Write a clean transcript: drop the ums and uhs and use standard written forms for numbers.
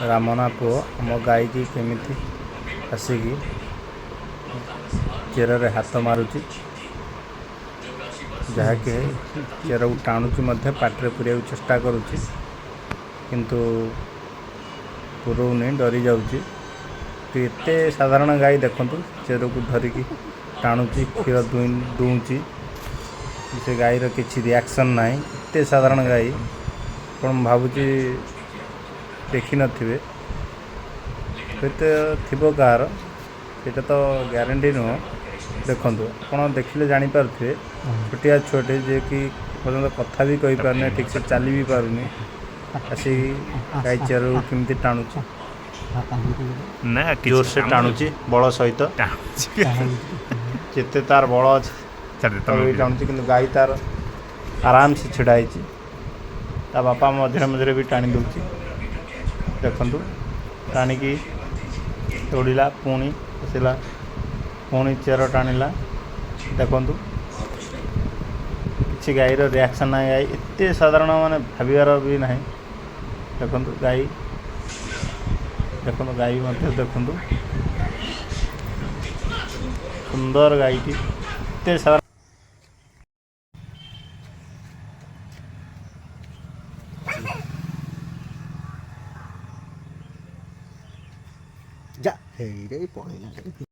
ରାମନା ପୁଅ ଆମ ଗାଈକି କେମିତି ଆସିକି ଚେରରେ ହାତ ମାରୁଛି, ଯାହାକି ଚେରକୁ ଟାଣୁଛି ମଧ୍ୟ, ପାଟିରେ ପୁରେଇବାକୁ ଚେଷ୍ଟା କରୁଛି, କିନ୍ତୁ ପୁରଉନି, ଡରି ଯାଉଛି। ଏତେ ସାଧାରଣ ଗାଈ, ଦେଖନ୍ତୁ, ଚେରକୁ ଧରିକି ଟାଣୁଛି, କ୍ଷୀର ଦୁହୁଁଛି। ସେ ଗାଈର କିଛି ରିଆକ୍ସନ୍ ନାହିଁ। ଏତେ ସାଧାରଣ ଗାଈ ଆପଣ ଭାବୁଛି ଦେଖିନଥିବେ। ହୁଏତ ଥିବ କାହାର, ସେଇଟା ତ ଗ୍ୟାରେଣ୍ଟି ନୁହଁ। ଦେଖନ୍ତୁ, ଆପଣ ଦେଖିଲେ ଜାଣିପାରୁଥିବେ, ଛୋଟିଆ ଛୁଆଟେ, ଯିଏକି ପର୍ଯ୍ୟନ୍ତ କଥା ବି କହିପାରୁନି, ଠିକ୍ସେ ଚାଲି ବି ପାରୁନି, ଆସିକି ଗାଈ ଚେରକୁ କେମିତି ଟାଣୁଛି। ନା। ଜୋରସେ ଟାଣୁଛି ବଳ ସହିତ, ଟାଣୁଛି। ଯେତେ ତାର ବଳ ଅଛି ଛାଡ଼ି। ତାକୁ ବି ଟାଣୁଛି, କିନ୍ତୁ ଗାଈ ତାର ଆରାମସେ ଛିଡ଼ା ହେଇଛି। ତା ବାପା ମଝିରେ ମଝିରେ ବି ଟାଣି ଦେଉଛି। ଦେଖନ୍ତୁ, ଟାଣିକି ଦୌଡ଼ିଲା, ପୁଣି ଆସିଲା, ପୁଣି ଚେର ଟାଣିଲା। ଦେଖନ୍ତୁ, କିଛି ଗାଈର ରିଆକ୍ସନ୍ ନାହିଁ। ଗାଈ ଏତେ ସାଧାରଣ, ମାନେ ଭାବିବାର ବି ନାହିଁ। ଦେଖନ୍ତୁ ଗାଈ, ଦେଖନ୍ତୁ ଗାଈ ମଧ୍ୟ, ଦେଖନ୍ତୁ ସୁନ୍ଦର ଗାଈଟି, ଏତେ ସାଧାରଣ। ଯା, ହେଇରେ, ପଳେଇଲା।